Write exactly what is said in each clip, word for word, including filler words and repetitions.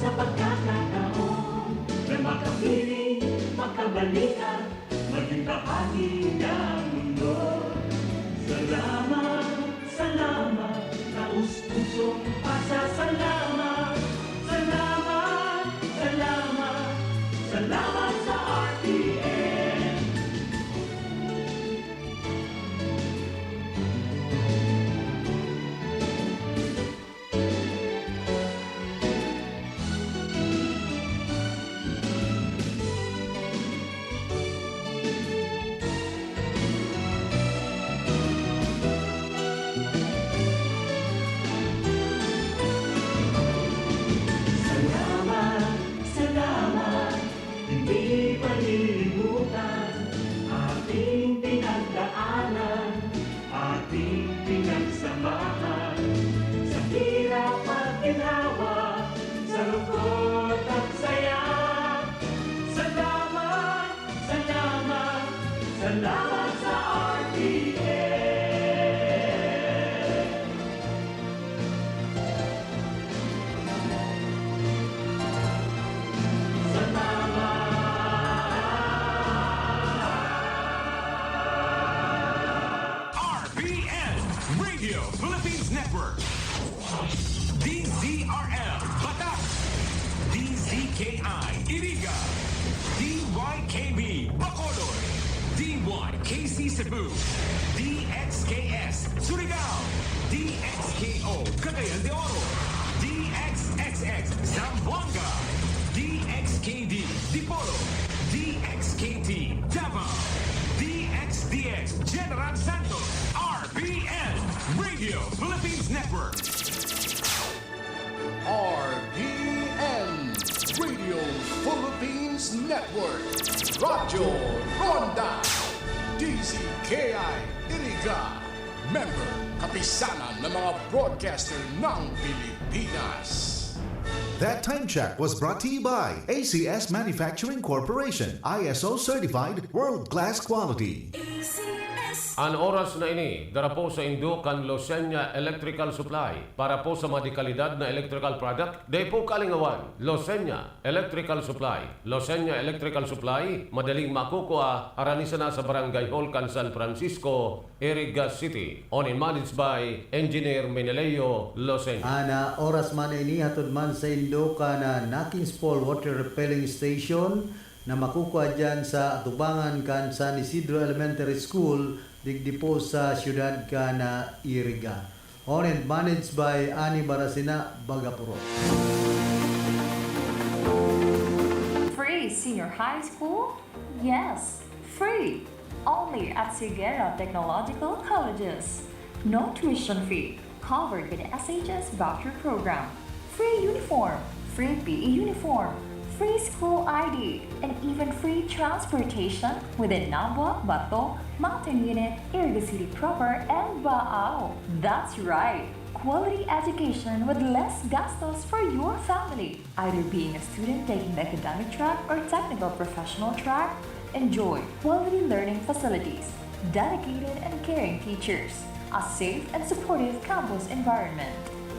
Pagkakataon na makapiling, makabalikan, maging bahagi ng mundo. Salamat, salamat, taus-pusong pasasalamat. Salamat, salamat, salamat sa R T N. Salamat, salamat, hindi malilimutan ating pinagdaanan, ating pinagsamahan, sa hirap at ginhawa, sa lungkot at saya. Salamat, salamat, salamat sa R T N. Salamat. R P N, Radio Philippines Network. D Z R L, Batak. D Z K I, Iriga. D Y K B, Bacolod. D Y K C Cebu. D X K S, Surigao. D X K O, Cagayan de Oro. D X X X, Zamboanga. D X K D, Dipolog. D X K T, Davao. D X D X, General Santos. R P N, Radio Philippines Network. R P N, Radio Philippines Network. Radyo Ronda. D Z K I, Iriga. Member, Kapisanan ng mga Broadcaster ng Pilipinas. That time check was brought to you by A C S Manufacturing Corporation, I S O certified, world-class quality. A C S. An oras na ini, dara po saindo kan Losenya Electrical Supply. Para po sa mga dekalidad na electrical product, dai po kalingawan. Losenya Electrical Supply. Losenya Electrical Supply, madaling makukua, harani sana sa Barangay Hall kan San Francisco, Iriga City. Owned and managed by Engineer Meneleo Losenya. An oras man na ini, hatod man saindo kan, ah, Naking Spall Water Repelling Station na makukua diyan sa atubangan kan San Isidro Elementary School, digdi po sa siyudad kan, ah, Iriga. Owned and managed by Ani Barasina, Bagapuro. Free senior high school? Yes, free. Only at Sigera Technological Colleges. No tuition fee. Covered by the S H S voucher program. Free uniform, free P E uniform, free school I D, and even free transportation within Nabua, Bato, Mountain Unit, Iriga City Proper, and Baao. That's right! Quality education with less gastos for your family. Either being a student taking the academic track or technical professional track, enjoy quality learning facilities, dedicated and caring teachers, a safe and supportive campus environment.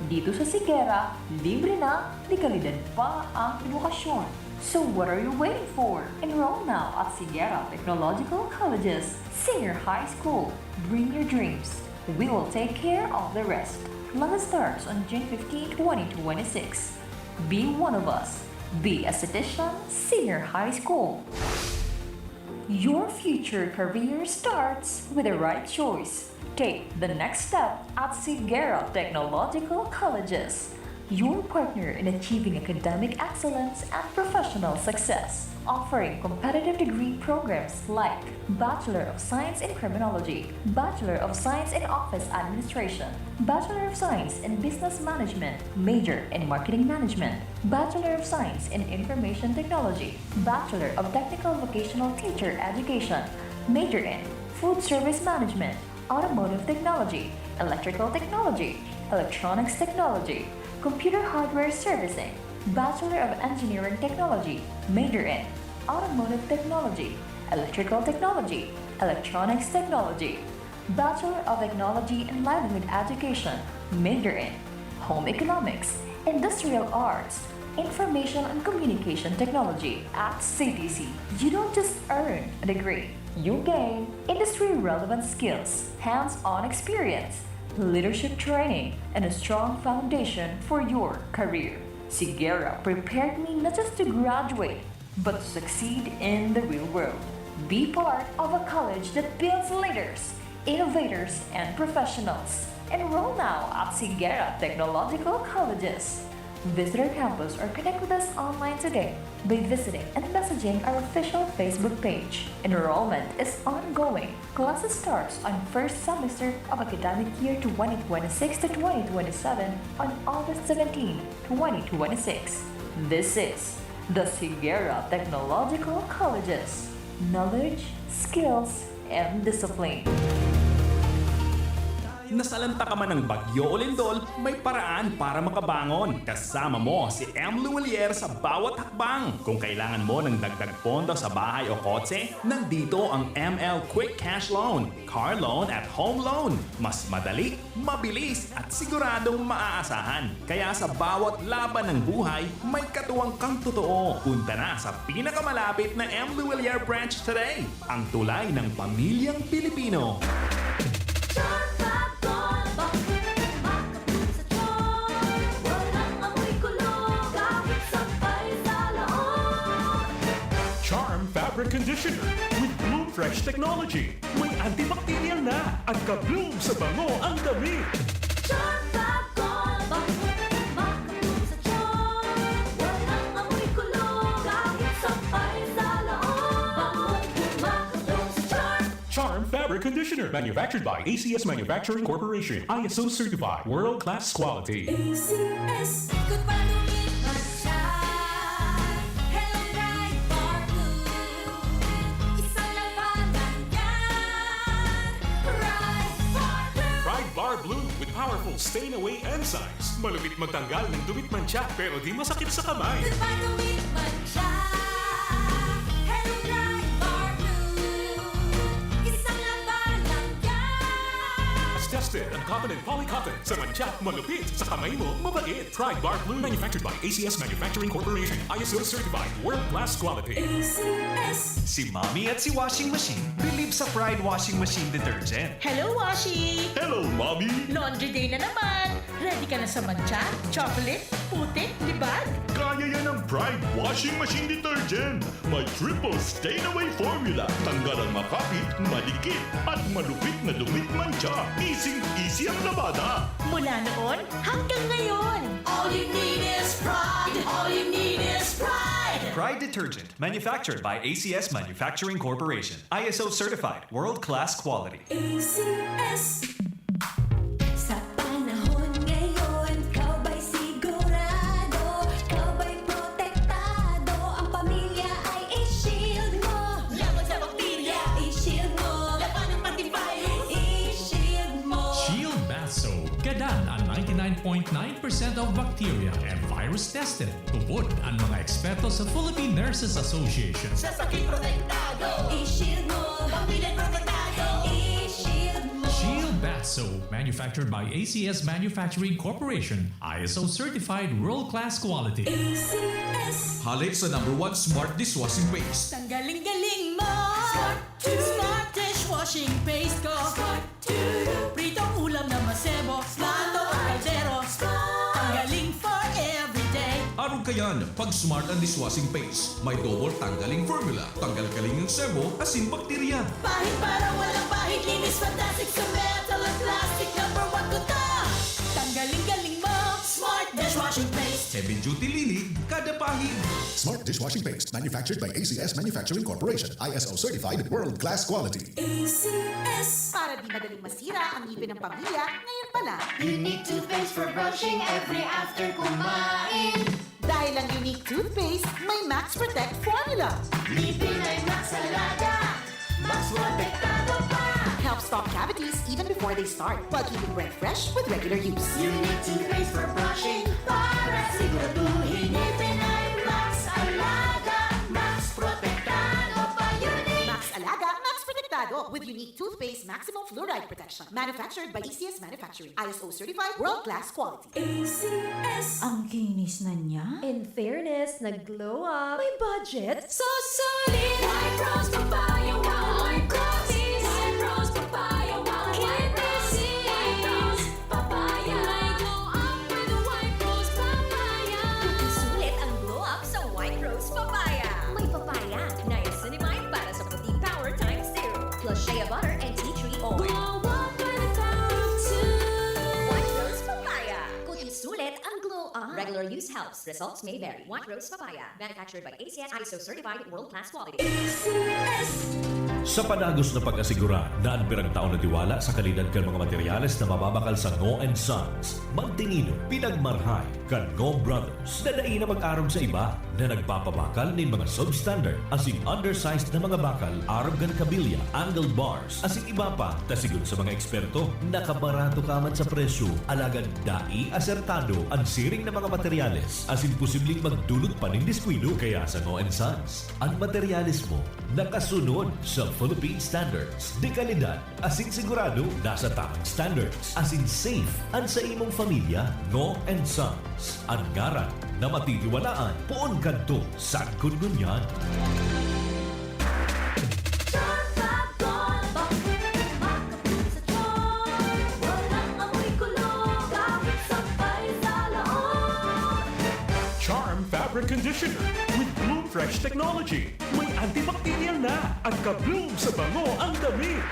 Dito sa Sigera, libre na, de kalidad pa ang edukasyon. So what are you waiting for? Enroll now at Sigera Technological College's Senior High School. Bring your dreams. We will take care of the rest. Class starts on June fifteen, twenty twenty-six. Be one of us. Be a Esthetician Senior High School. Your future career starts with the right choice. Take the next step at Sigera Technological Colleges, your partner in achieving academic excellence and professional success. Offering competitive degree programs like Bachelor of Science in Criminology, Bachelor of Science in Office Administration, Bachelor of Science in Business Management, major in Marketing Management, Bachelor of Science in Information Technology, Bachelor of Technical Vocational Teacher Education, major in Food Service Management, Automotive Technology, Electrical Technology, Electronics Technology, Computer Hardware Servicing, Bachelor of Engineering Technology, major in Automotive Technology, Electrical Technology, Electronics Technology, Bachelor of Technology in Livelihood Education, major in Home Economics, Industrial Arts, Information and Communication Technology at C T C. You don't just earn a degree, you gain industry-relevant skills, hands-on experience, leadership training, and a strong foundation for your career. Sigera prepared me not just to graduate, but to succeed in the real world. Be part of a college that builds leaders, innovators, and professionals. Enroll now at Sigera Technological Colleges. Visit our campus or connect with us online today by visiting and messaging our official Facebook page. Enrollment is ongoing. Classes starts on first semester of academic year twenty twenty-six to twenty twenty-seven on August seventeen, twenty twenty-six. This is the Sigera Technological Colleges. Knowledge, skills, and discipline. Nasalanta ka man ng Bagyo o Lindol, may paraan para makabangon. Kasama mo si M. Luwilier sa bawat hakbang. Kung kailangan mo ng dagdag pondo sa bahay o kotse, nandito ang M L Quick Cash Loan, Car Loan at Home Loan. Mas madali, mabilis at siguradong maaasahan. Kaya sa bawat laban ng buhay, may katuwang kang totoo. Punta na sa pinakamalapit na M. Luwilier branch today. Ang tulay ng pamilyang Pilipino. Charm Fab Gold, bakit makapul sa tiyan? Walang amoy kulog, kahit sampay sa laot. Charm Fabric Conditioner with Bloom Fresh Technology. May antibacterial na at ka-bloom sa bango ang damit. Charm Fab Gold, bakit makapul sa tiyan? Walang amoy kulog, kahit sampay sa laot. Bangong makapul sa tiyan. Charm Fabric Conditioner, manufactured by A C S Manufacturing Corporation, I S O certified, world class quality. A C S. Ikot pa, dumit, mantsa. Hello, Pride Bar Blue. Isang labanan yan. Pride Bar Blue. Pride Bar Blue with powerful stain away enzymes. Malupit magtanggal ng dumit, mantsa, pero di masakit sa kamay. Goodbye, dumit, mantsa. Hello, Pride Bar Blue. Isang labanan yan. Tested on cotton and polycotton. Sa mantsa, malupit. Sa kamay mo, mabait. Pride Bar Blue, manufactured by A C S Manufacturing Corporation. I S O certified, world class quality. A C S. Si Mommy at si Washing Machine believe sa Pride Washing Machine Detergent. Hello, Washi! Hello, Mommy! Laundry day na naman! Ready ka na sa mantsa, chocolate, putik, libag? Kaya yan ng Pride Washing Machine Detergent! May triple stain away formula. Tanggal ang makapit, madikit, at malupit na dumit, mantsa. Easy-easy ang labada. Mula noon hanggang ngayon. All you need is Pride. All you need is Pride. Pride Detergent, manufactured by A C S Manufacturing Corporation. I S O certified, world-class quality. A C S. Sa panahon ngayon, ikaw ba'y sigurado, ikaw ba'y protektado, ang pamilya ay i-shield mo. Laban sa bakterya, i-shield mo. Laban ng antivirus, i-shield mo. Shield Bath Soap. Gadan ang ninety-nine point nine percent of bacteria and virus tested. Tubod ang mga eksperto sa Philippine Nurses Association. Sa sakit protektado, i-shield mo. Pamilya protektado, i-shield mo. Shield Bath Soap, manufactured by A C S Manufacturing Corporation, I S O certified world-class quality. A C S. Halik sa number one smart dishwashing paste. Tanggaling-galing mo! Smart! Smart dishwashing paste ko! Smart! Pritong ulam na masebo, plato, kaldero. Ang galing for everyday. Arog kaiyan, pag Smart ang dishwashing paste. May double tanggaling formula, tanggal galing ang sebo, asin bakterya. Pahid para walang pahid, linis fantastic sa metal at plastic. Number one ko to. Tanggaling-galing mo, Smart dishwashing paste. Heavy duty linig, kada pahid. Smart dishwashing paste, manufactured by A C S Manufacturing Corporation, I S O certified, world class quality. A C S. Para di madaling masira ang ngipin ng pamilya, ngayon pa lang. Unique toothpaste for brushing every after kumain. Dahil ang Unique toothpaste, may Max Protect formula. Ngipin ay Max Alaga, Max Protektado pa. Helps stop cavities even before they start, while keeping breath fresh with regular use. Unique toothpaste for brushing para siguraduhin ngipin ay Max Alaga, Max Protektado pa. Unique. Max Alaga, Max Protektado. Protektado with unique toothpaste maximum fluoride protection. Manufactured by A C S Manufacturing. I S O certified, world-class quality. A C S. Ang kinis na niya? In fairness, nag-glow up. May budget? So solid! White Rose Papaya Wow! White Rose! White Rose Papaya Wow! White Rose! White Rose Papaya! May glow up with White Rose Papaya! Sulit ang glow up sa White Rose Papaya! May papaya, niacinamide para sa puting power times zero, plus shea butter and tea tree oil. Glow up with the power of two! White Rose Papaya! Puti sulit ang glow up! Regular use helps. Results may vary. White Rose Papaya. Manufactured by A C S, I S O certified, world-class quality. Sa padagos na pag-asigura na an pirang taon na tiwala sa kalidad kan mga materyales na mababakal sa Ngo and Sons, magtinido, pinagmarhay kan Ngo Brothers na dai na mag-arog sa iba na nagpapabakal nin mga substandard asin undersized na mga bakal arog kan kabilya, angle bars, asin iba pa, ta sigon sa mga eksperto, nakabarato ka man sa presyo, alagad dai asertado an siring na mga materyales asin posibleng magdulot pa nin diskuido. Kaya sa Ngo and Sons, an materyales mo nakasunod sa Philippine standards de kalidad asin sigurado nasa tamang standards asin safe an sa imong pamilya. Ngo and Sons, an ngaran na matitiwalaan poon kadto sagkod ngunyan. Charm Fabric Gold! Bakit makapul sa charm? Walang amoy kulog kahit sampay sa laon. Charm Fabric Conditioner with Bloom Fresh Technology. May antibacterial na at ka-bloom sa bango ang damit.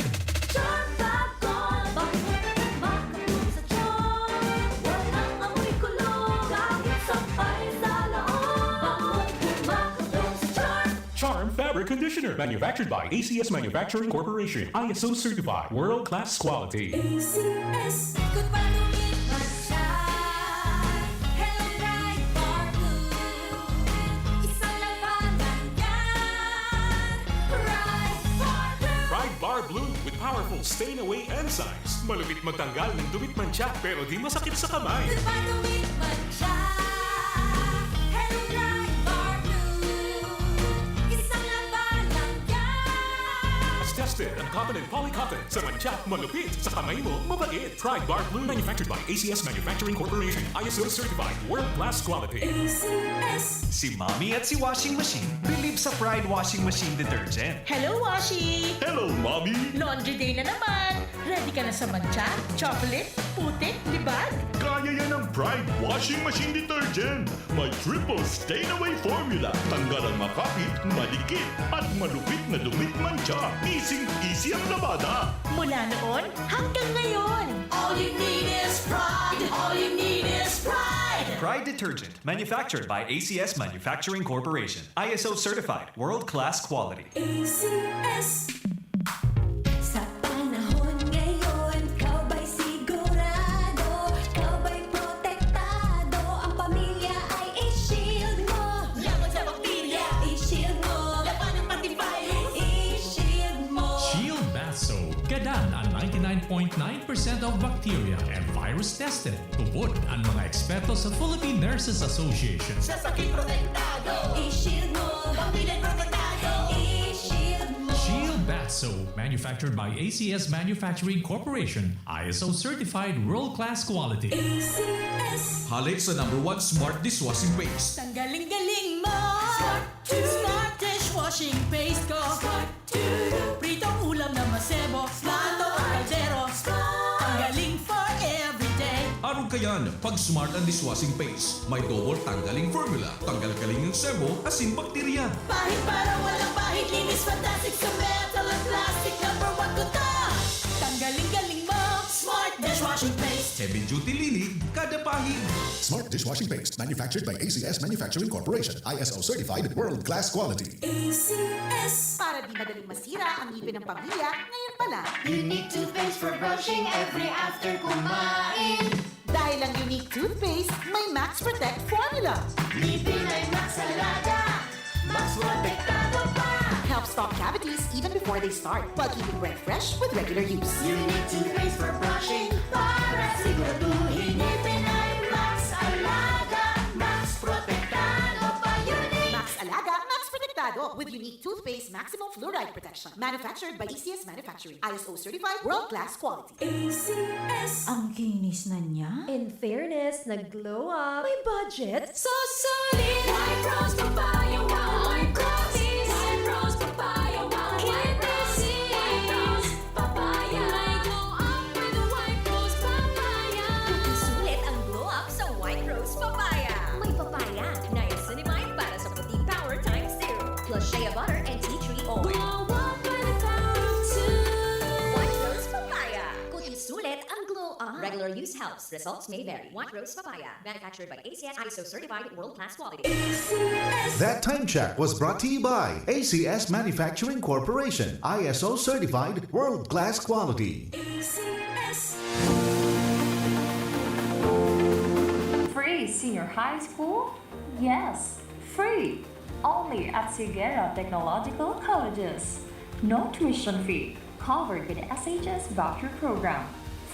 Charm Fab Gold! Bakit makapul sa charm? Walang amoy kulog kahit sampay sa laon. Bangong makapul sa charm. Charm Fabric Conditioner, manufactured by A C S Manufacturing Corporation, I S O certified, world-class quality. A C S. Good pa dumi't mantsa. Hello, Pride Bar Blue. Isang labanan yan. Pride Bar Blue. Pride Bar Blue with powerful stain away enzymes. Malupit magtanggal ng dumi't mantsa pero di masakit sa kamay. Good pa dumi't mantsa. Hello, Pride Bar Blue. Isang labanan yan. As tested ang cotton and polycotton. Sa mantsa, malupit. Sa kamay mo, mabait. Pride Bar Blue. Manufactured by A C S Manufacturing Corporation. I S O certified. World class quality. A C S. Si Mommy at si Washing Machine believe sa Pride Washing Machine Detergent. Hello, Washi! Hello, Mommy! Laundry day na naman! Ready ka na sa mantsa, chocolate, putik, libag? Kaya yan ng Pride Washing Machine Detergent! May triple stain away formula. Tanggal ang makapit, madikit, at malupit na dumi't mantsa. Easy-easy ang labada! Mula noon hanggang ngayon! All you need is Pride. All you need is Pride. Pride Detergent, manufactured by A C S Manufacturing Corporation. I S O certified, world-class quality. A C S. Sa panahon ngayon, ikaw ba'y sigurado? Ikaw ba'y protektado? Ang pamilya ay i-shield mo. Laban sa bakterya, i-shield mo. Labanan pati virus, i-shield mo. Shield Bath Soap. Gadan an ninety-nine point nine percent of bacteria and virus tested. Tubod an mga eksperto sa Philippine Nurses Association. Sa sakit protektado, i-shield mo. Pamilya protektado, i-shield mo. Shield Bath Soap, manufactured by A C S Manufacturing Corporation, I S O certified world-class quality. A C S. Halik sa number one smart dishwashing paste. Tanggaling-galing mo! Smart dishwashing paste ko! Pritong ulam na masebo, plato o kaldero. Tanggaling for everyday. Arog kayan, pag smart ang dishwashing paste. May double tanggaling formula. Tanggal kaling ang sebo, asin bakterya. Pahid para walang pahid, linis fantastic sa metal at plastic. Number one ko to. Tanggaling-galing mo, smart dishwashing paste. Heavy duty linig, kada pahid. Smart dishwashing paste, manufactured by A C S Manufacturing Corporation, I S O certified, world class quality. A C S. Para di madaling masira ang ngipin ng pamilya, ngayon pa lang. Unique toothpaste for brushing every after kumain. Dahil ang Unique Toothpaste may Max Protect Formula. Ngipin ay Max Alaga, Max Protektado pa. Helps stop cavities even before they start, while keeping breath fresh with regular use. Unique Toothpaste for brushing para siguraduhin ngipin ay Max Alaga, Max Protektado pa. Unique. Max Alaga, Max Protektado. with unique toothpaste maximum fluoride protection. Manufactured by A C S Manufacturing. I S O certified, world-class quality. A C S. Ang kinis na niya. In fairness, nag-glow up. May budget? So solid! White Rose Papaya Wow! White Rose! White Rose Papaya Wow! White Rose! White Rose Papaya! May glow up with the White Rose Papaya! Sulit ang glow up sa White Rose Papaya! May papaya, niacinamide para sa puting power times two, plus shea butter and tea tree oil. Glow up by the power of two! White Rose Papaya! Puti sulit ang glow up! Regular use helps. Results may vary. White Rose Papaya. Manufactured by A C S, I S O certified, world-class quality. That time check was brought to you by A C S Manufacturing Corporation, I S O certified, world-class quality. Free senior high school? Yes, free! Only at Sigera Technological Colleges. No tuition fee, covered with S H S voucher program.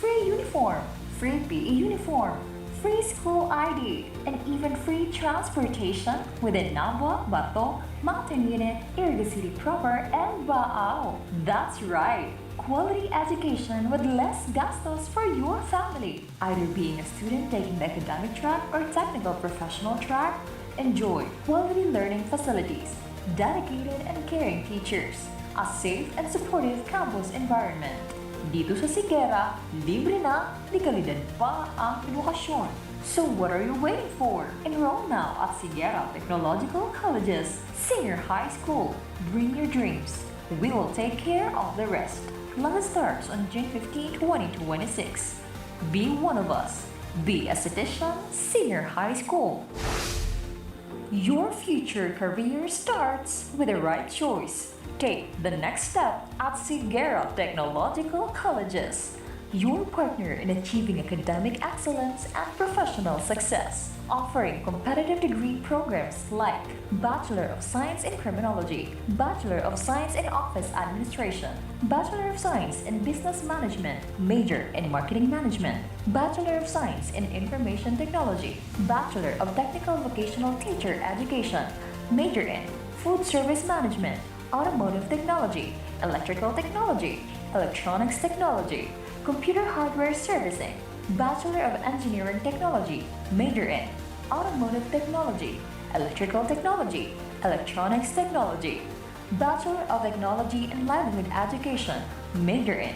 Free uniform, free P E uniform, free school I D, and even free transportation within Nabua, Bato, Mountain Unit, Iriga City Proper, and Baao. That's right! Quality education with less gastos for your family. Either being a student taking the academic track or technical professional track, enjoy quality learning facilities, dedicated and caring teachers, a safe and supportive campus environment. Dito sa Sigera, libre na, de kalidad pa ang edukasyon. So what are you waiting for? Enroll now at Sigera Technological College's Senior High School. Bring your dreams. We will take care of the rest. Class starts on June fifteen, twenty twenty-six. Be one of us. Be a Citizen Senior High School. Your future career starts with the right choice. Take the next step at Sigera Technological Colleges, your partner in achieving academic excellence and professional success. Offering competitive degree programs like Bachelor of Science in Criminology, Bachelor of Science in Office Administration, Bachelor of Science in Business Management, major in Marketing Management, Bachelor of Science in Information Technology, Bachelor of Technical Vocational Teacher Education, major in Food Service Management, Automotive Technology, Electrical Technology, Electronics Technology, Computer Hardware Servicing, Bachelor of Engineering Technology, major in Automotive Technology, Electrical Technology, Electronics Technology, Bachelor of Technology in Livelihood Education, major in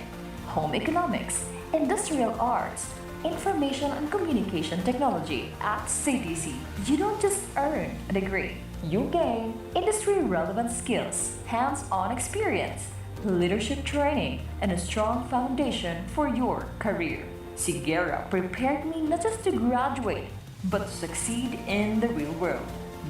Home Economics, Industrial Arts, Information and Communication Technology at C T C. You don't just earn a degree, you gain industry-relevant skills, hands-on experience, leadership training, and a strong foundation for your career. Sigera prepared me not just to graduate, but to succeed in the real world.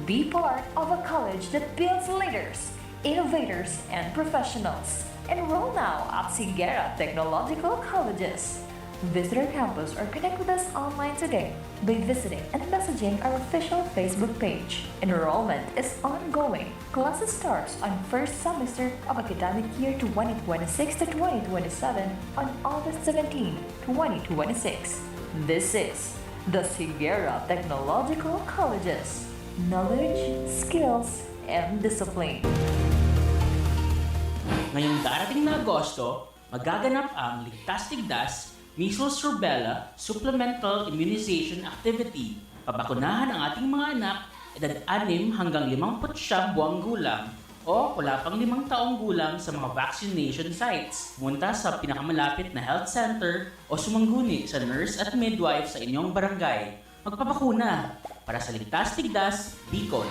Be part of a college that builds leaders, innovators, and professionals. Enroll now at Sigera Technological Colleges. Visit our campus or connect with us online today by visiting and messaging our official Facebook page. Enrollment is ongoing. Classes starts on first semester of academic year twenty twenty-six to twenty twenty-seven on August seventeen, twenty twenty-six. This is the Sigera Technological Colleges. Knowledge, skills, and discipline. Ngayong darating na Agosto, magaganap ang Ligtas Tigdas Measles Rubella Supplemental Immunization Activity. Pabakunahan ang ating mga anak, edad anim hanggang limampu't siyam buwang gulang o wala pang limang taong gulang sa mga vaccination sites. Pumunta sa pinakamalapit na health center o sumangguni sa nurse at midwife sa inyong barangay. Magpabakuna para sa Ligtas Tigdas, Bicol.